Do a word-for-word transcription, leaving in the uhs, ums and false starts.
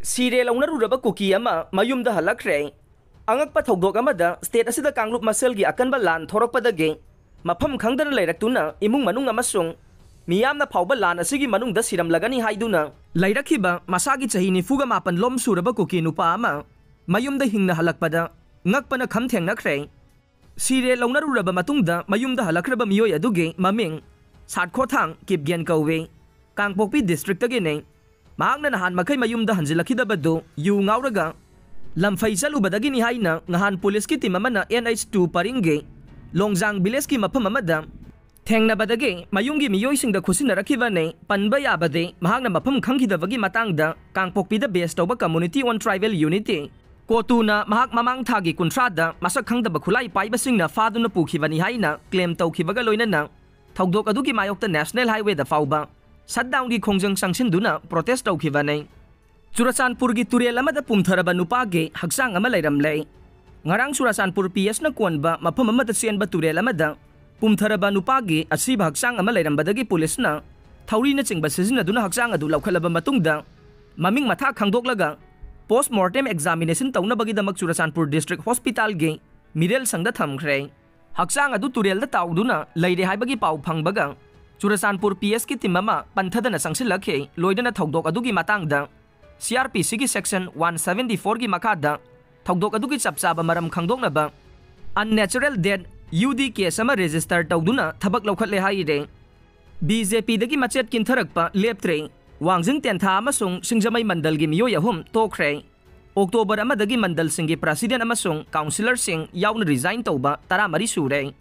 ꯁꯤꯔꯦ ꯂꯧꯅꯔꯨꯔꯕ ꯀꯨꯀꯤ ꯑꯃ ꯃꯌꯨꯝꯗ ꯍꯜꯂꯛꯈ꯭ꯔꯦ꯫ ꯑꯉꯛꯄ ꯊꯧꯗꯣꯛ ꯑꯃꯗ, ꯁ꯭ꯇꯦꯠ ꯑꯁꯤꯗ ꯀꯥꯡꯂꯨꯞ ꯃꯁꯦꯜꯒꯤ ꯑꯀꯟꯕ ꯂꯥꯟ ꯊꯣꯔꯛꯄꯗꯒꯤ ꯃꯐꯝ ꯈꯪꯗꯅ ꯂꯩꯔꯛꯇꯨꯅ ꯏꯃꯨꯡ ꯃꯅꯨꯡ ꯑꯃꯁꯨꯡ ꯃꯤꯌꯥꯝꯅ ꯐꯥꯎꯕ ꯂꯥꯟ ꯑꯁꯤꯒꯤ ꯃꯅꯨꯡꯗ ꯁꯤꯔꯝꯂꯒꯅꯤ ꯍꯥꯏꯗꯨꯅ ꯂꯩꯔꯛꯈꯤꯕ ꯃꯁꯥꯒꯤ ꯆꯍꯤ ꯅꯤꯐꯨꯒ ꯃꯥꯄꯟ ꯂꯣꯝ ꯁꯨꯔꯕ ꯀꯨꯀꯤ ꯅꯨꯄꯥ ꯑꯃ ꯃꯌꯨꯝꯗ ꯍꯤꯡꯅ ꯍꯜꯂꯛꯄꯗ ꯉꯛꯄꯅ ꯈꯝ ꯊꯦꯡꯅꯈ꯭ꯔꯦ꯫ ꯁꯤꯔꯦ ꯂꯧꯅꯔꯨꯔꯕ ꯃꯇꯨꯡꯗ ꯃꯌꯨꯝꯗ ꯍꯜꯂꯛꯈ꯭ꯔꯕ ꯃꯤꯑꯣꯏ ꯑꯗꯨꯒꯤ ꯃꯃꯤꯡ ꯁꯥꯠꯈꯣꯊꯥꯡ ꯀꯤꯞꯒꯦꯟ ꯀꯧꯏ꯫ ꯀꯥꯡꯄꯣꯛꯄꯤ ꯗꯤꯁꯇ꯭ꯔꯤꯛꯇꯒꯤꯅꯤ꯫ ꯃꯍꯥꯛꯅ ꯅꯍꯥꯟ ꯃꯈꯩ ꯃꯌꯨꯝꯗ ꯍꯟꯖꯤꯜꯂꯛꯈꯤꯗꯕꯗꯨ ꯌꯨ ꯉꯥꯎꯔꯒ ꯂꯝꯐꯩ ꯆꯠꯂꯨꯕꯗꯒꯤꯅꯤ ꯍꯥꯏꯅ ꯉꯍꯥꯟ ꯄꯨꯂꯤꯁꯀꯤ ꯇꯤꯝ ꯑꯃꯅ ꯑꯦꯟ ꯑꯩꯆ ꯇꯨ ꯄꯔꯤꯡꯒꯤ ꯂꯣꯡꯖꯥꯡ ꯚꯤꯂꯦꯖꯀꯤ ꯃꯐꯝ ꯑꯃꯗ ꯊꯦꯡꯅꯕꯗꯒꯤ ꯃꯌꯨꯝꯒꯤ ꯃꯤꯑꯣꯏꯁꯤꯡꯗ ꯈꯨꯠꯁꯤꯟꯅꯔꯛꯈꯤꯕꯅꯤ꯫ ꯄꯟꯕ ꯌꯥꯕꯗꯤ, ꯃꯍꯥꯛꯅ ꯃꯐꯝ ꯈꯪꯈꯤꯗꯕꯒꯤ ꯃꯇꯥꯡꯗ ꯀꯥꯡꯄꯣꯛꯄꯤꯗ ꯕꯦꯁ ꯇꯧꯕ ꯀꯝꯃꯨꯅꯤꯇꯤ ꯑꯣꯟ ꯇ꯭ꯔꯥꯏꯕꯦꯜ ꯌꯨꯅꯤꯠꯇꯤ, ꯀꯣꯇꯨꯅ ꯃꯍꯥꯛ ꯃꯃꯥꯡ ꯊꯥꯒꯤ ꯀꯨꯟꯊ꯭ꯔꯥꯗ ꯃꯁꯛ ꯈꯪꯗꯕ ꯈꯨꯠꯂꯥꯏ ꯄꯥꯏꯕꯁꯤꯡꯅ ꯐꯥꯗꯨꯅ ꯄꯨꯈꯤꯕꯅꯤ ꯍꯥꯏꯅ ꯀ꯭ꯂꯦꯝ ꯇꯧꯈꯤꯕꯒ ꯂꯣꯏꯅꯅ ꯊꯧꯗꯣꯛ ꯑꯗꯨꯒꯤ ꯃꯥꯌꯣꯛꯇ ꯅꯦꯁꯅꯦꯜ ꯍꯥꯏꯋꯦꯗ ꯐꯥꯎꯕ ꯁꯠꯗꯥꯎꯟꯒꯤ ꯈꯣꯡꯖꯪ ꯆꯪꯁꯤꯟꯗꯨꯅ ꯄ꯭ꯔꯣꯇꯦꯁ ꯇꯧꯈꯤꯕꯅꯤ꯫ ꯆꯨꯔꯆꯥꯟꯄꯨꯔꯒꯤ ꯇꯨꯔꯦꯜ ꯑꯃꯗ ꯄꯨꯝꯊꯔꯕ ꯅꯨꯄꯥꯒꯤ ꯍꯛꯆꯥꯡ ꯑꯃ ꯂꯩꯔꯝꯂꯦ꯫ ꯉꯔꯥꯡ ꯆꯨꯔꯆꯥꯟꯄꯨꯔ ꯄꯤ ꯑꯦꯁꯅ ꯀꯣꯟꯕ ꯃꯐꯝ ꯑꯃꯗ ꯆꯦꯟꯕ ꯇꯨꯔꯦꯜ ꯑꯃꯗ ꯄꯨꯝꯊꯔꯕ ꯅꯨꯄꯥꯒꯤ ꯑꯁꯤꯕ ꯍꯛꯆꯥꯡ ꯑꯃ ꯂꯩꯔꯝꯕꯗꯒꯤ ꯄꯨꯂꯤꯁꯅ ꯊꯧꯔꯤꯅꯆꯤꯡꯕ ꯁꯤꯖꯤꯟꯅꯗꯨꯅ ꯍꯛꯆꯥꯡ ꯑꯗꯨ ꯂꯧꯈꯠꯂꯕ ꯃꯇꯨꯡꯗ ꯃꯃꯤꯡ ꯃꯊꯥ ꯈꯪꯗꯣꯛꯂꯒ ꯄꯣꯁ ꯃꯣꯔꯇꯦꯝ ꯑꯦꯛꯖꯥꯃꯤꯅꯦꯁꯟ ꯇꯧꯅꯕꯒꯤꯗꯃꯛ ꯆꯨꯔꯆꯥꯟꯄꯨꯔ ꯗꯤꯁꯇ꯭ꯔꯤꯛ ꯍꯣꯁꯄꯤꯇꯥꯜꯒꯤ ꯃꯤꯔꯦꯜ ꯁꯪꯗ ꯊꯝꯈ꯭ꯔꯦ꯫ ꯍꯛꯆꯥꯡ ꯑꯗꯨ ꯇꯨꯔꯦꯜꯗ ꯇꯥꯎꯗꯨꯅ ꯂꯩꯔꯦ ꯍꯥꯏꯕꯒꯤ ꯄꯥꯎ ꯐꯪꯕꯒ ꯆꯨꯔꯆꯥꯟꯄꯨꯔ ꯄꯤ ꯑꯦꯁꯀꯤ ꯇꯤꯝ ꯑꯃ ꯄꯟꯊꯗꯅ ꯆꯪꯁꯤꯜꯂꯛꯈꯤ꯫ ꯂꯣꯏꯅꯅ ꯊꯧꯗꯣꯛ ꯑꯗꯨꯒꯤ ꯃꯇꯥꯡꯗ ꯁꯤ ꯑꯥꯔ ꯄꯤ ꯁꯤꯒꯤ ꯁꯦꯛꯁꯟ ꯋꯥꯟ ꯁꯚꯦꯟꯇꯤ ꯐꯣꯔꯒꯤ ꯃꯈꯥꯗ ꯊꯧꯗꯣꯛ ꯑꯗꯨꯒꯤ ꯆꯞ ꯆꯥꯕ ꯃꯔꯝ ꯈꯪꯗꯣꯛꯅꯕ ꯑꯟꯅꯦꯆꯔꯦꯜ ꯗꯦꯠ ꯌꯨ ꯗꯤ ꯀꯦꯁ ꯑꯃ ꯔꯦꯖꯤꯁꯇꯔ ꯇꯧꯗꯨꯅ ꯊꯕꯛ ꯂꯧꯈꯠꯂꯦ ꯍꯥꯏꯔꯦ꯫ ꯕꯤ ꯖꯦ ꯄꯤꯗꯒꯤ ꯃꯆꯦꯠ ꯀꯤꯟꯊꯔꯛꯄ ꯂꯦꯞꯇ꯭ꯔꯦ꯫ ꯋꯥꯡꯖꯤꯡ ꯇꯦꯟꯊꯥ ꯑꯃꯁꯨꯡ ꯁꯤꯡꯖꯃꯩ ꯃꯟꯗꯜꯒꯤ ꯃꯤꯑꯣꯏ ꯑꯍꯨꯝ ꯇꯣꯛꯈ꯭ꯔꯦ꯫ ꯑꯣꯛꯇꯣꯕꯔ ꯑꯃꯗꯒꯤ ꯃꯟꯗꯜꯁꯤꯡꯒꯤ ꯄ꯭ꯔꯁꯤꯗꯦꯟ ꯑꯃꯁꯨꯡ ꯀꯥꯎꯟꯁꯤꯂꯔꯁꯤꯡ ꯌꯥꯎꯅ ꯔꯤꯖꯥꯏꯟ ꯇꯧꯕ ꯇꯔꯥꯃꯔꯤ ꯁꯨꯔꯦ꯫